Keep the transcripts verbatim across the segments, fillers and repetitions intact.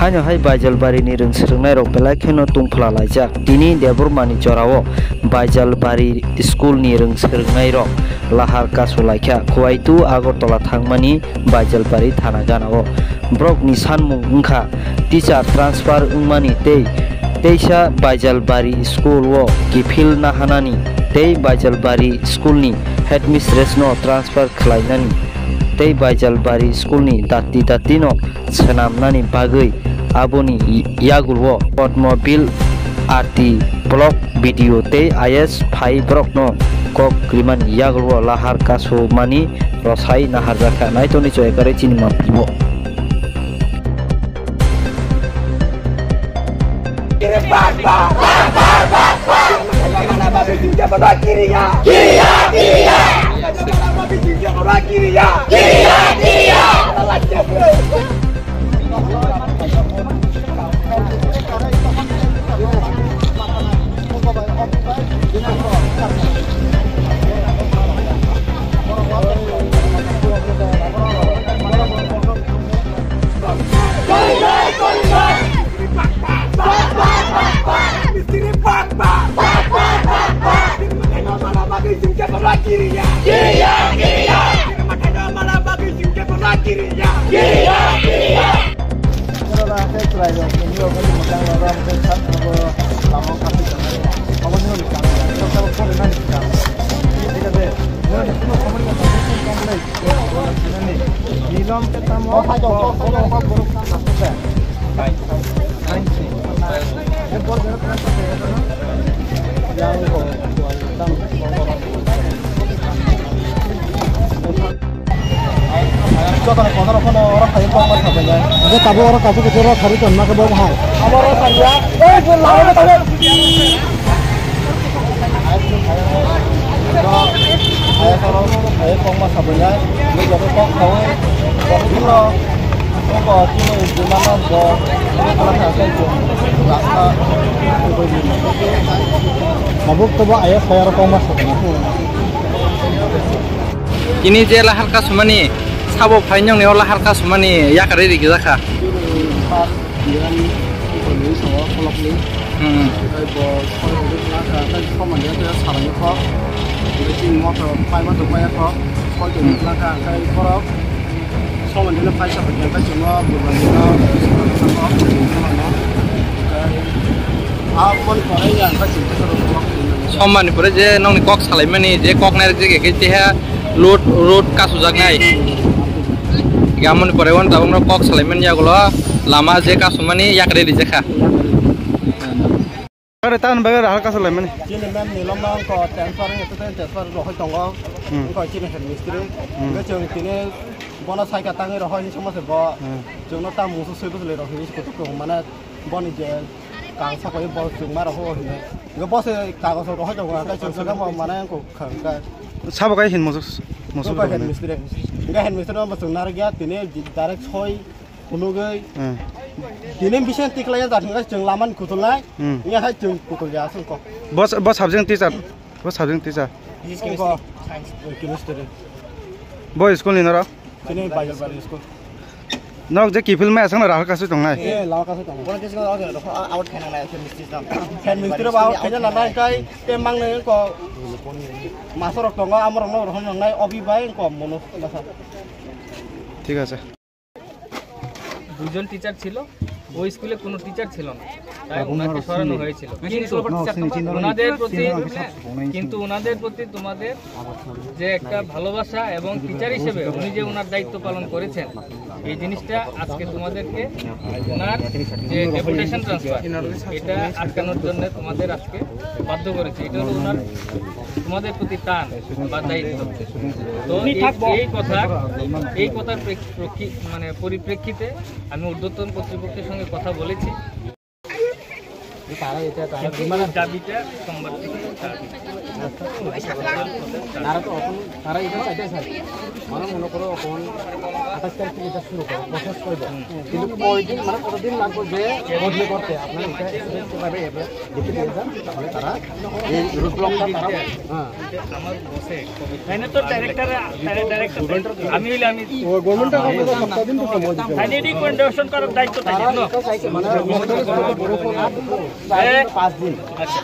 Haino hai Baijalbari ni rwng swrwngnairok belai kheno tungphla laijak. Tini Debbarma ni jorao Baijalbari school ni rwng swrwngnairok lahar kasu laikha. Khwaitu Agartala thangmani Baijalbari thana ganao. Borok ni sanmung wngkha teacher transfer wngmani tei teisa Baijalbari school o kiphil nahanani tei Baijalbari school ni headmistress no transfer khlainani tei Baijalbari school ni dati dati no swnamnani bagwi aboni yagulo Potmobil R T block B D O tei I S phai borokno kok rimani yagulo lahar kasumani rosai naharjakha. Naitoni choi kare chini maphibo. Jotono kotor kono oro khai kok ma sabai jai. Age tabo oro kasu kasu oro khari ton ma ke bo hai. Abo oro khari ya. Ei, bo lama tabo. Hai kok ma sabai jai. Ni joto kok khawi. Kok kino. Kok kino jumana bo. Kala kha sai jo. Rasta. Abo to bo aya khaya oro kok ma sabai. Ini je lahar kasumani sabo phainjongni o lahar kasumani yakari rikjak kha. Hmm. Sommani pore je nongni kok salaimani je kok nai je ke teha load road kasujaknai. Gamoni pore wan tabuk no kok salaimani yagulo lama je kasumani yakre rijakha. Are tan bagwi halka salaimani. Chini mem ni lomang ko transfer ni to transfer rohoi tongo. Hmm. Ko chini head mistri. Hmm. Ko chini bono saika tangwi rohoi ni somose bo. Hmm. Chwngno ta musu sui bwsle rohini kutuk mane boni je kang sakoyo bo chwngma roho hino. Bo se kagos rohoi tongo, ta chwng saka bo mane ko khang ka. Sabo kai hin musu, musu ko head mistri. Ga head mistri no bo chwng nargya tini direct soi phunugwi. Hmm. Tini bisen tikla ya da thangka chwng lamani kutulnai. Hmm. Iya hai chwng kutul ya sung ko. Bo, bo subject teacher. Bo subject teacher. Ko chemistry. Bo school ni noro? Chini Baijalbari school. Nok je kifil mai asang na rahal kasu tongnai. Eh, lama kasu tongnai. Bono kisi ko out khaina nai chemistry sam. Chemistry ba out khaina nai kai te mang nai ko. Masor rok tongo amorok no rohon nai obi bai ko mono. ঠিক আছে। দুজন টিচার ছিল, ওই স্কুলে কোনো টিচার ছিল না, তাই ওনাকে সরানো হয়েছিল। কিন্তু ওনাদের প্রতি, কিন্তু ওনাদের প্রতি তোমাদের যে একটা ভালোবাসা এবং টিচার হিসেবে উনি যে ওনার দায়িত্ব পালন করেছেন, এই জিনিসটা আজকে তোমাদেরকে ওনার যে ডেপুটেশন ট্রান্সফার, এটা আটকানোর জন্য তোমাদের আজকে বাধ্য করেছে। এটা হলো ওনার তোমাদের প্রতি টান বা দায়িত্ব। তো এই, এই কথা, এই কথার প্রেক্ষ-, প্রেক্ষি-, মানে পরিপ্রেক্ষিতে আমি ঊর্ধ্বতন কর্তৃপক্ষের সঙ্গে কথা বলেছি। কিন্তু দাবিটা সোমবার থেকে দাবি। তারা তো এখন, তারা এটা চাইতে স্যার। মানে মনে করো এখন আঠাশ তারিখ থেকে এটা শুরু করো, প্রসেস করবে। কিন্তু কয়দিন, মানে কতদিন লাগবে যে বদলি করতে? আপনার এটা স্টুডেন্ট কিভাবে এভাবে লিখে দিয়ে যান, তাহলে তারা এই রুট ব্লকটা তারা, হ্যাঁ। তাইলে তো ডাইরেক্টর, ডাইরেক্টর, আমি হইলে আমি ও গভর্নমেন্ট আপনাদের সপ্তাহ দিন তো সময় দিতে হবে। তাইলে রিকমেন্ডেশন করার দায়িত্ব তারা থাকে, না? এটা চাইছে, মানে, বড় বড়, চার দিন, পাঁচ দিন। আচ্ছা।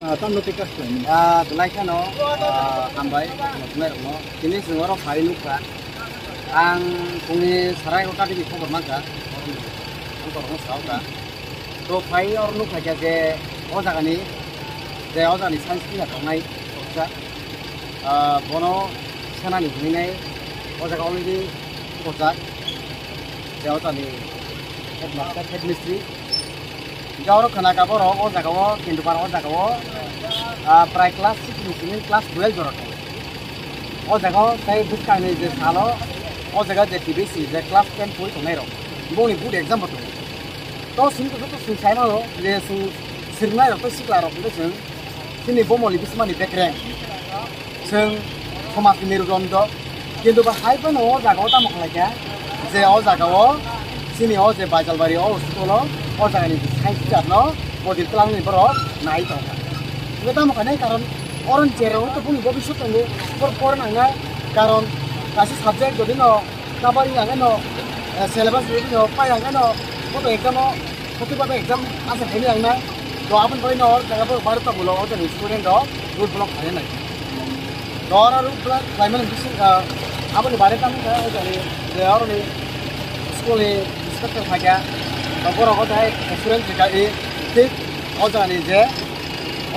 Ah, tamno tei kasta ni. Ah, belai kheno, ah, hambai, nairokno. Tini chwng oro phai nukha. Ang phungni sarai o kadini khobor mankha. Ang borokno saokha. To phai oro nukha khe je o jagani, je o jagani science teacher tongnai, ah, bono senani hinwi nai o jaga already khojak. Je o jagani headmaster, headmistress. Hingke oro khwna ka borok o jaga o, Kendupara o jaga o, ah, prai class six ni simi class twelve jora tongo. O jaga o tei bwskangni je salo, o jaga je T B C je class ten pori tongnai rok, bongni good example tongo. To simi to, to simi sai mano je sini swrwngnai rok tei sikla rok hingke chwng chini bomoli bismani bekreng. Chwng somajni merudondo, kintu bo hai phano o jaga o tamo khlai kha, je o jaga o chini o je Baijalbari o school o, o jagani science teacher no bodil twlangni borok nai tongkha. Bo tamo khainai karon oro ni cherao to boni bobiswt tongo, por, por nangnai, karon kaisa subject jodi no kabari ang ano, eh, syllabus review no pai ang ano, boto exam o, kotwi boto exam asa khaini ang na, to aboni bagwi no or jaga bo baro ta bulo o jani student rok road block khainai. To oro road block khlaimani bising, ah, aboni bare tamo kha o jani je oro ni school ni inspector phaikha, to borok o jai student rika i thik o jani je,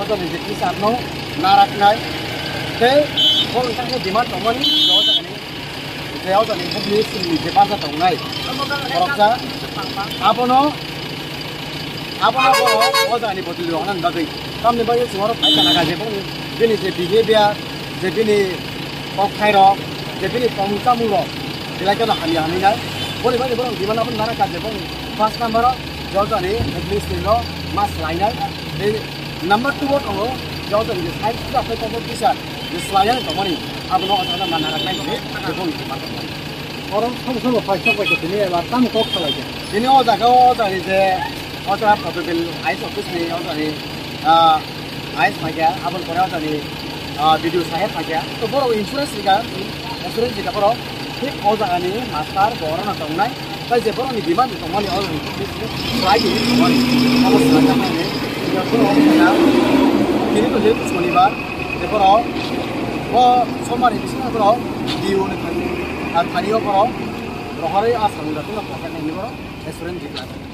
o jani je teacher no naraknai, tei borok ni demand tongmani o jani. Je o jagani bukni sini je barja tongnai. Boroksa abono, abono borok o jagani bodol rok nang bagwi. Tamni bagwi chwng oro phai kana kha je bini, bini je behavior, je bini kok thai rok, je bini tongmung chamung rok, belai kheno hamya hamya nai. Boni bagwi borok demand abono nana kha je bini first number o je o jagani bukni sini rok ma swlainai. Tei number two o tongo je o jagani science teacher tei teacher. Je swlainani tongmani, abono o jaga manna rok nai se, bebong ni ma tongmani. Oro somo somo phai sok bai tini eba tamo kok salai khe. Tini o jaga o jani je, o jaga Photobil I S office ni o jani, ah, I S phaikha, aboni pore o jani, ah, B D O saheb phaikha. To borok insurance rika, insurance rika borok, thik o jagani master bo orono tongnai. Tai je borokni demand tongmani o khlai di tongmani. Abo swlaijakmani. Borok khaina tini to jehetu sonibar, je borok o sombar ni bisingo borok D O ni thani, ar thani o borok rohorwi a samung da tino pocket ni borok restaurant ni khlai.